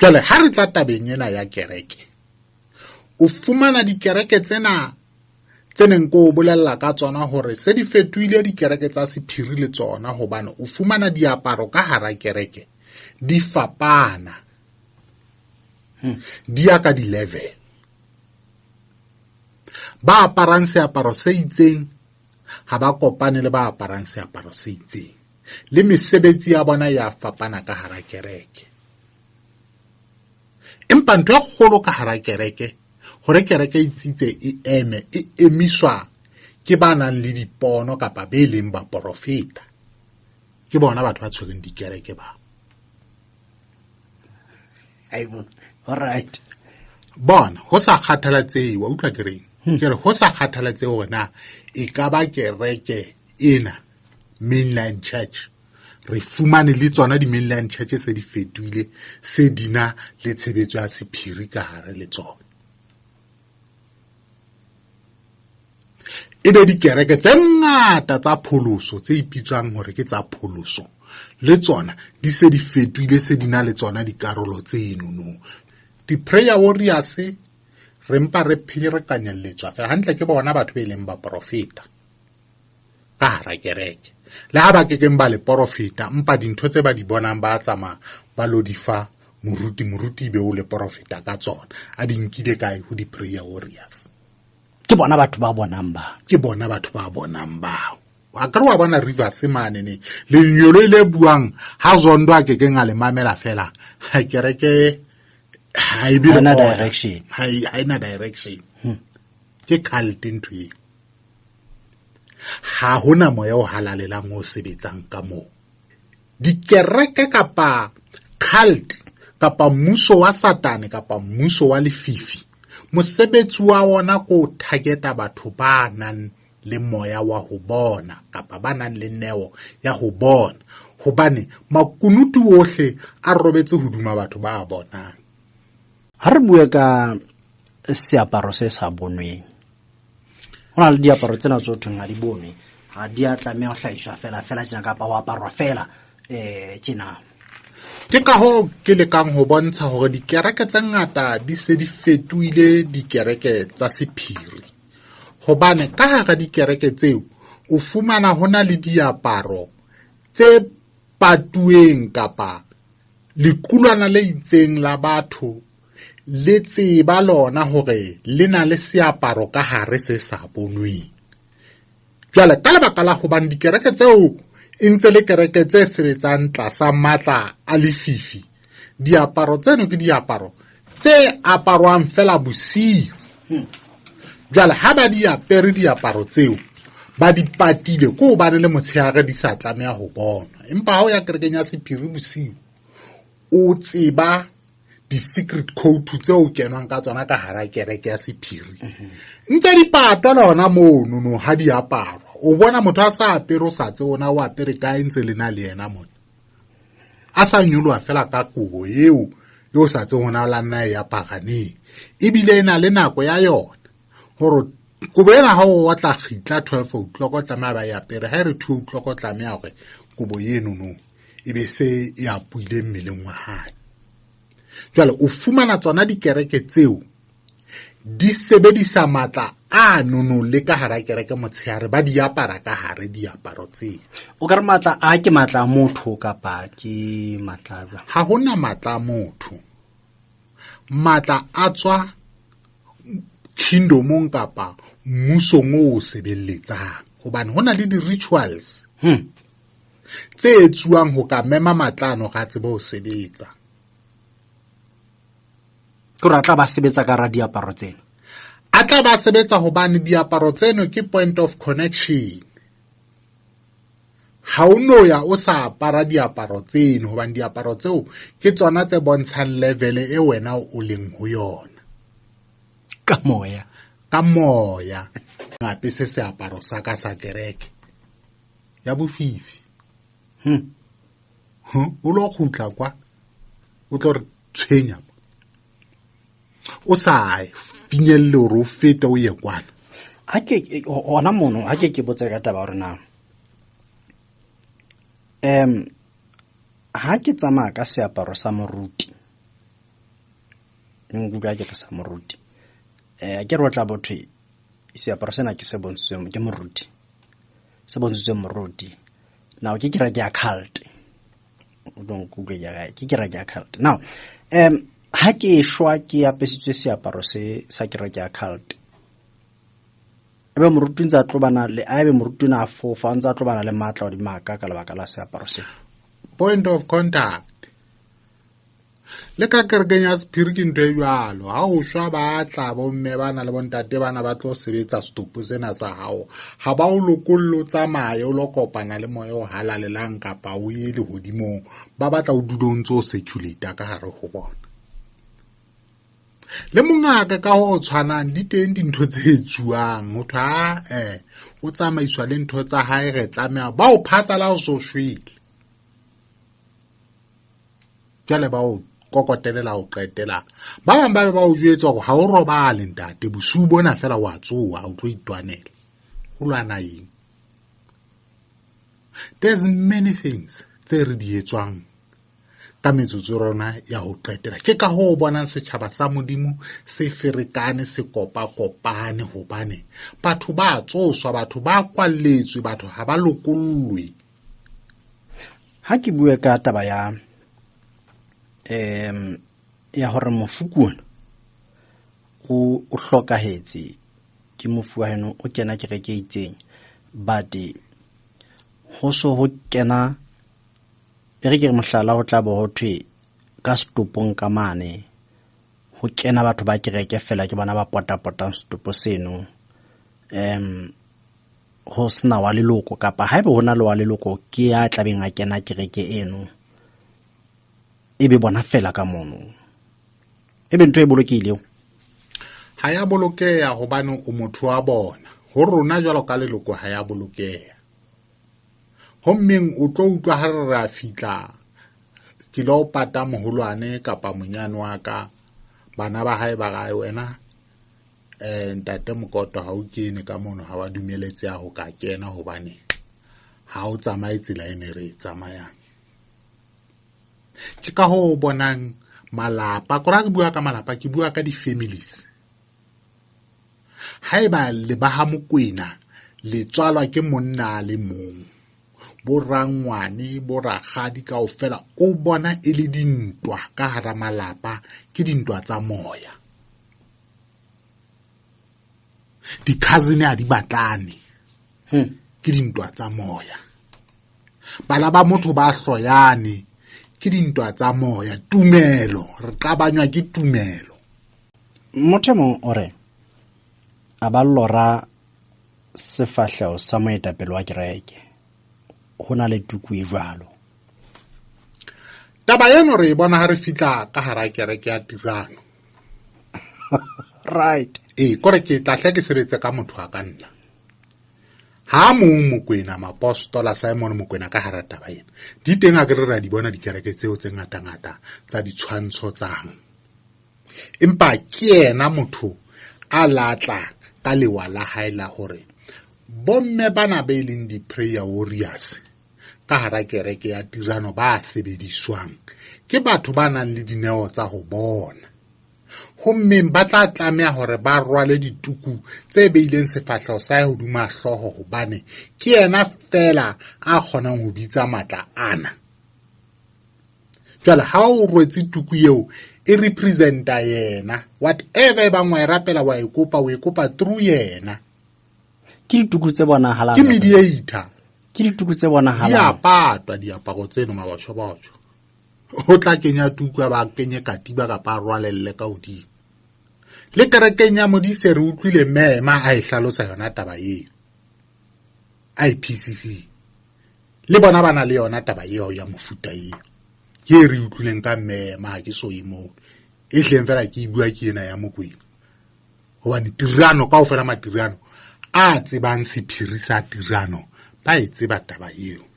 Jwale ha re tla tabeng ena ya kereke, o fumana dikereke tsena tse neng ke o bolella ka tsona hore se di fetohile dikereke tsa sephiri le tsona, hobane o fumana diaparo ka hara kereke di fapana. Di ya ka di-level. Ba aparang seaparo se itseng ha ba kopane le ba aparang seaparo se itseng, le mesebetsi ya bona ya fapana ka hara kereke. Empa ntho e kgolo ka hara kereke, hore kereke e tsitse e eme, e emiswa ke ba nang le dipono kapa be leng baporofeta. Ke bona batho ba tshwereng dikereke ba. Aibo, all right. Bona, ho sa kgathalatsehe, wa utlwa ke reng? Ke re ho sa kgathalatsehe hore na e ka ba kereke ena mainline church, re fumane le tsona di-mainline church se di fetohile, se di na le tshebetso ya sephiri ka hare le tsona. Ebe dikereke tse ngata tsa pholoso tse ipitswang hore ke tsa pholoso, le tsona di se di fetohile, se di na le tsona dikarolo tseno no. Di-prayer warriors re mpa re pherekanyelletswa fela hantle ke bona batho be leng baprofeta ka hara kereke. Le ha ba kekeng ba le porofeta, empa dintho tse ba di bonang ba tsamaya ba lo di fa moruti, moruti be o le porofeta ka tsona. A di nkile kae ho di-prayer warriors? Ke bona batho ba bonang ba. Ke bona batho ba bonang bao. A ka re wa bona Rivers mane ne, lenyolo le buang ha Zondo a kekeng a le mamela fela, ha kereke ha e be le Ha ena order. direction. Ha e, ha ena direction. Ke cult ntho eo. Ha hona moya o halalelang o sebetsang ka moo. Dikereke kapa cult kapa mmuso wa Satane kapa mmuso wa lefifi, mosebetsi wa ona ke ho targeta batho ba nang le moya wa ho bona kapa ba nang le neo ya ho bona, hobane makunutu ohle a robetse hodima batho ba bonang. Ha re bue ka seaparo se sa bonweng, ho na le diaparo tsena tse thweng ha di bonwe, ha di a tlameha ho hlahiswa fela fela tjena kapa ho aparwa fela, tjena. Ke ka hoo ke lekang ho bontsha hore dikereke tse ngata di se di fetohile dikereke tsa sephiri, hobane ka hara dikereke tseo o fumana ho na le diaparo tse patuweng kapa lequlwana le itseng la batho le tseba lona hore le na le seaparo ka hare se sa bonweng. Jwale ka lebaka la hobane dikereke tseo e ntse le kereke tse sebetsang tlasa matla a lefifi, diaparo tseno ke diaparo tse aparwang fela bosiu. Jwale ha ba di apere diaparo tseo, ba di patile ke hobane le motshehare di sa tlameha ho bonwa. Empa ha o ya kerekeng ya sephiri bosiu, o tseba di-secret code tseo kenwang ka tsona ka hara kereke ya sephiri. Ntse di patwa le hona mono no ha di aparwa. O bona motho a sa apere, o sa tsebe ona o apere kae, ntse le na le yena mona. A sa nyoloha fela ka kobo eo, eo sa tsebe hona la nna e apara neng. Ebile e na le nako ya yona. Hore kobo ena ha o otla kgitla 12 o'clock o tlameha ba e apere, ha e re 2 o'clock o tlameha hore kobo eno no e be se e apohile mmeleng wa hae. Jwale o fumana tsona dikereke tseo di sebedisa matla a nono le ka hara kereke motshehare, ba di apara ka hare diaparo tseo. O ka re matla a ke matla a motho kapa ke matla a jwang? Ha hona matla a motho. Matla a tswa kingdomong kapa mmusong o o sebeletsang, hobane hona le di-rituals tse etsuwang ho ka mema matla ano hore a tsebe ho sebetsa. Ke hore a tla ba sebetsa ka hara diaparo tsena. A tla ba sebetsa hobane diaparo tseno ke point of connection. Ha o no ya o sa apara diaparo tseno, hobane diaparo tseo ke tsona tse bontshang level e wena o leng ho yona. Ka moya. Ka moya. Hape se seaparo sa ka sa kereke ya bofifi. O lo kgutla kwa, o tlo re tshwenya. O sa finyelle hore o fete o ye kwana. Ha ke hona mono, ha ke ke botse ka taba hore na, ha ke tsamaya ka seaparo sa moruti, Nkutlwa ke re sa moruti. Ke re o tla bothwe seaparo sena ke se bontshitsweng ke moruti. Se bontshitsweng moruti. Now ke kereke ya cult. O tlo nkutlwe ke re ke kereke ya cult. Now ha ke shwa ke apesitswe seaparo se sa kereke ya cult. Ebe moruti ntse a tlobana le a ebe moruti na fofa ntse a tlobana le matla hodima ka ka lebaka la seaparo se. Point of contact. Le ka kerekeng ya sephiri ke ntho e jwalo. Ha o shwa ba tla bomme bana le bontate bana ba tlo sebetsa setopo sena sa hao. Ha ba o lokolle o tsamaye o lo kopana le moya o halalelang kapa o ye lehodimong. Ba batla o dule o ntso o circulate ka hare ho bona. Le mongaka ka ho tshwanang di teng dintho tse etsuwang. Ho thwe ha o tsamaiswa le ntho tsa hae re tlameha ba o phatsala o so shwele. Jwale ba o kokotelela o qetela. Ba bang ba be ba o jwetsa hore ha o robale ntate, bosiu bona fela wa tsoha, o tlo itwanela. O lwana eng? There's many things tse re di etswang ka metsotso rona ya ho qetela. Ke ka hoo o bonang setjhaba sa Modimo se ferekane, se kopakopane, hobane batho ba tsoswa, batho ba kwalletswe, batho ha ba lokollwe. Ha ke bue ka taba ya ya hore mofu ke ona o hlokahetse, ke mofu wa heno o kena kereke e itseng, but ho so ho kena e re ke re mohlala ho tla bo ho thwe ka setopong ka mane ho kena batho ba kereke fela ke bona ba potapotang setopo seno, ho sena wa leloko kapa haeba ho na le wa leloko ke ya tlabeng a kena kereke eno, ebe bona fela ka mono, ebe ntho e bolokehile eo? Ha ya bolokeha hobane o motho wa bona. Ho rona jwalo ka leloko ha ya bolokeha. Hommeng o tlo utlwa ha re re a fihla ke lo pata moholwane kapa monyane wa ka, bana ba hae ba re wena ntate Mokoto ha o kene ka mono, ha wa dumeletseha ho ka kena hobane ha o tsamaye tsela e ne re e tsamayang. Ke ka hoo o bonang malapa, kore ha ke bua ka malapa ke bua ka di-families. Haeba le ba ha Mokwena le tswalwa ke monna a le mong, bo rangwane, bo rakgadi kaofela, o bona e le dintwa ka hara malapa, ke dintwa tsa moya. Di-cousin ha di batlane, ke dintwa tsa moya. Bana ba motho ba hloyane, ke dintwa tsa moya. Tumelo, re qabanywa ke tumelo. Motho e mong o re a ba lora sefahleho sa moetapele wa kereke, ho na le tuku e jwalo. Taba eno re e bona ha re fihla ka hara kereke ya Tirano. Right. Kore ke tla hle ke sebetse ka motho wa ka nna. Ha mong Mokwena, Mapostola Simon Mokwena ka hara taba ena. Di teng ha ke re ra di bona dikereke tseo tse ngata-ngata tsa ditshwantsho tsang. Empa ke yena motho a latla ka lewa la hae la hore bomme bana be leng di-prayer warriors ka hara kereke ya Tirano ba sebediswang ke batho ba nang le dineo tsa ho bona. Hommeng ba tla tlameha hore ba rwale dituku tse beileng sefahleho sa hae hodima hlooho, hobane ke yena fela a kgonang ho bitsa matla ana. Jwale ha o rwetse tuku eo e representa yena, whatever e bang wa e rapela wa e kopa, o e kopa through yena. Ke dituku tse bonahalang, ke mediator. Ke dituku tse bonahalang. Di a patwa diaparo tseno mabotjho-botjho. O tla kenya tuku a ba kenye katiba kapa a rwalelle ka hodimo. Le kerekeng ya Modise re utlwile mema a e hlalosa yona taba eo. IPCC. Le bona ba na le yona taba eo ya mofuta eo. Ke e re utlwileng ka mema, ha ke so e moo. E hleng fela ke e bua ke ena ya Mokwena. Hobane Tirano kaofela matirano a tsebang sephiri sa Tirano ba e tseba taba eo.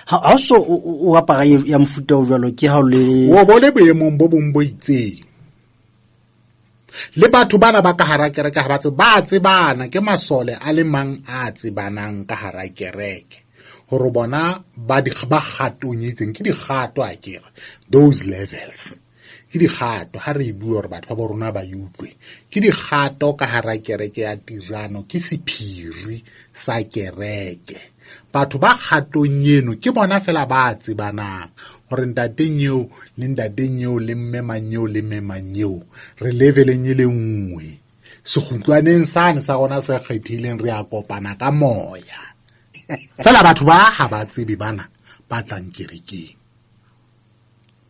Ha o so o apara ya mofuta o jwalo, ke ha o le o bo le boemong bo bong bo itseng. Le batho bana ba ka hara kereke ha ba tsebe, ba tsebana, ke masole a le mang a tsebanang ka hara kereke. Hore bona ba kgatong e itseng, ke dikgato a kere, those levels. Ke dikgato ha re e bue hore batho ba bo rona ba e utlwe. Ke dikgato ka hara kereke ya Tirano, ke sephiri sa kereke. Batho ba kgatong eno ke bona fela ba tsebanang hore ntateng eo le ntateng eo le mme mang eo le mme mang eo re leveleng e le nngwe. Sekgutlwaneng sane sa rona se kgethileng re a kopana ka moya. Fela batho ba ha ba tsebe bana ba tlang kerekeng.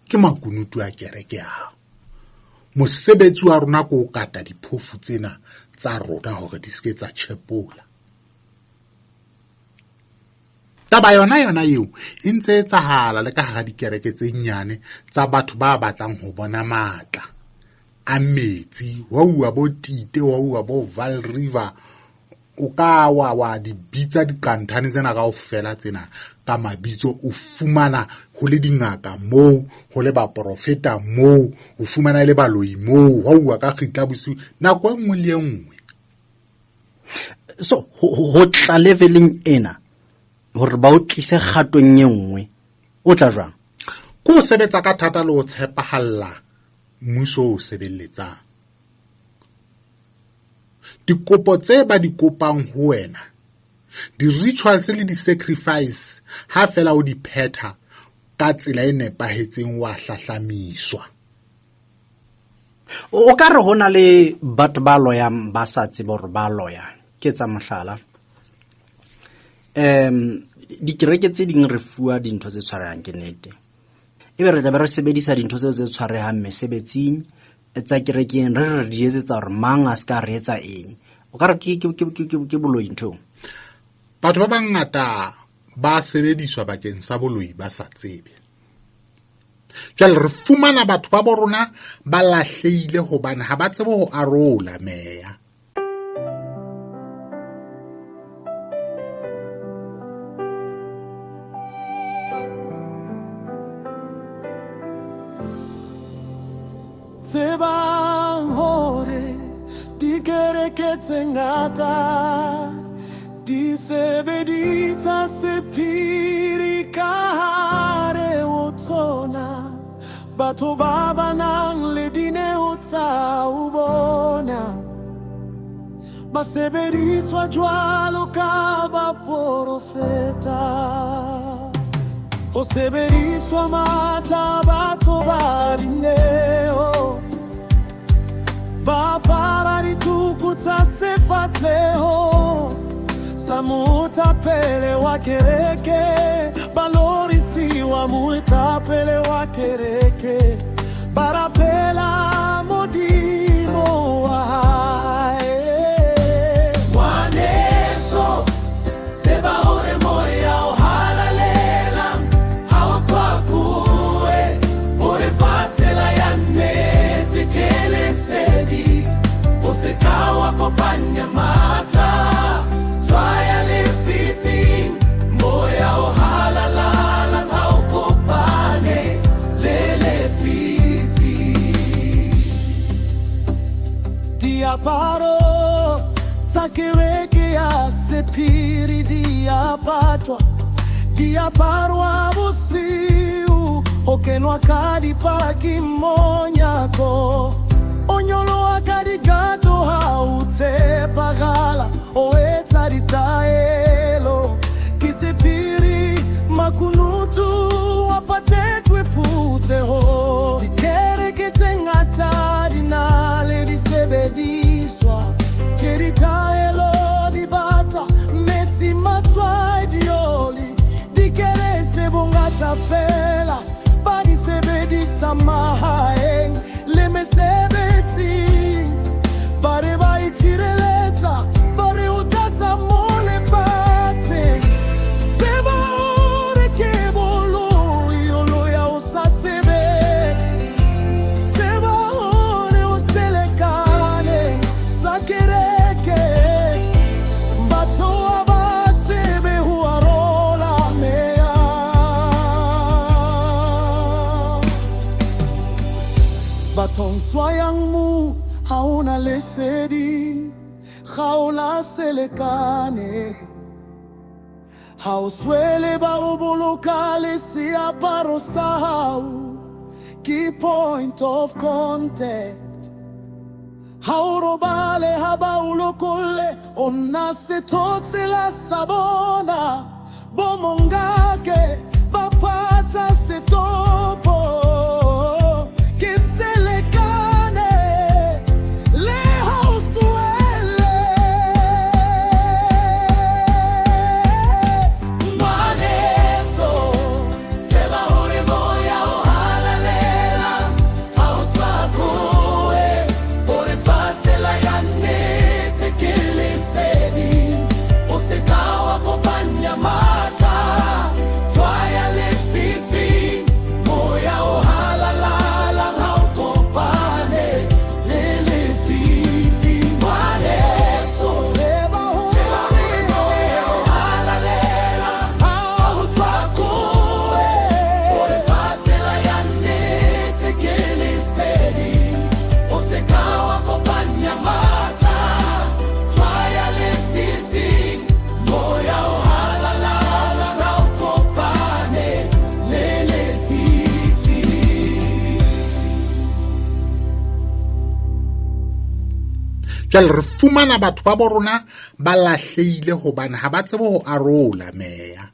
Ke makunutu a kereke ao. Mosebetsi wa rona ke ho kata diphofu tsena tsa rona hore di seke tsa tjhepola. Taba yona yona eo e ntse etsahala le ka hara dikereke tse nyane tsa batho ba batlang ho bona matla a metsi, wa uwa bo Tite, wa uwa bo Vaal River, o ka wa di bitsa diqanthane tsena kaofela tsena ka mabitso, o fumana ho le dingaka moo, ho le baprofeta moo, o fumana e le baloi moo, wa uwa ka kgitla bosiu nako e nngwe le e nngwe. So ho tla leveleng ena hore ba o tlise kgatong e nngwe, o tla jwang? Ke ho sebetsa ka thata le ho tshepahalla mmuso o sebeletsang. Dikopo tse ba di kopang ho wena, di-rituals le di-sacrifice, ha fela o di phetha ka tsela e nepahetseng wa hlahlamiswa. O ka re ho na le batho ba loyang ba sa tsebe hore ba loya. Ke tsa mohlala. Dikereke tse ding re fuwa dintho tse tshwarehang ke nnete. Ebe re tla be re sebedisa dintho tseo tse tshwarehang mesebetsing tsa kerekeng, re re di etsetsa hore mang a ska re etsa eng. O ka re ke boloi ntho. Batho ba bangata ba sebediswa bakeng sa boloi ba sa tsebe. Jwale re fumana batho ba bo rona ba lahlehile hobane ha ba tsebe ho arola meya. Tsebang hore dikereke tse ngata di sebedisa sephiri ka hare ho tsona. Batho ba ba nang le dineo tsa ho bona ba sebediswa jwalo ka baporofeta. Ho sebediswa matla batho ba dineo, ba apara dituku tsa sefahleho sa moetapele wa kereke, ba lorisiwa moetapele wa kereke, ba rapela Modimo wa hae. Ngwaneso, tseba hore moya o halalelang ha o tswakuwe, o re fa tsela ya nnete ke lesedi. O se ka wa kopanya matla, tshwaya lefifing, moya o halalalang ha o kopane le lefifi. Diaparo tsa kereke ya sephiri di a patwa, di aparwa bosiu, ho kenwa ka dipaki monyako. O nyoloha ka digato ha o tshepagala, o etsa ditaelo. Ke sephiri makunutu a patetswe phutheho. Dikereke tse ngata di na le disebediswa, ke ditaelo di bata metsi matswai dioli. Dikerese bongata fela ba di sebedisa mahaeng le mesebetsing. Ba re ba itshireletsa, ba re ho thata mo lefatsheng. Tseba hore ke boloi, o loya o sa tsebe. Tseba hore o selekane sa kereke. Batho ha ba tsebe ho arola meya. Bathong tshwayang mo ha ona lesedi, kgaola selekane. Ha o swele ba o boloka le seaparo sa hao. Ke point of contact. Ha o robale ha ba o lokolle, o nna sethotsela sa bona. Bo mongake ba phatsa setopo. Ke selekane le ha o suele. Ngwaneso, tseba hore moya o halalelang ha o tswa kuwe, hore fa tsela ya nnete ke lesedi. O se ka wa kopanya matla, tshwaya lefifi. Moya o halalalang ha o kopane le lefifi. Ngwaneso, tseba hore moya o halalelang ha o tswa kuwe, hore fa tsela ya nnete ke lesedi. O se ka wa kopanya matla, tshwaya lefifi. Moya o halalalang ha o kopane le lefifi. Jwale re fumana batho ba bo rona ba lahlehile hobane ha ba tsebe ho arola meya.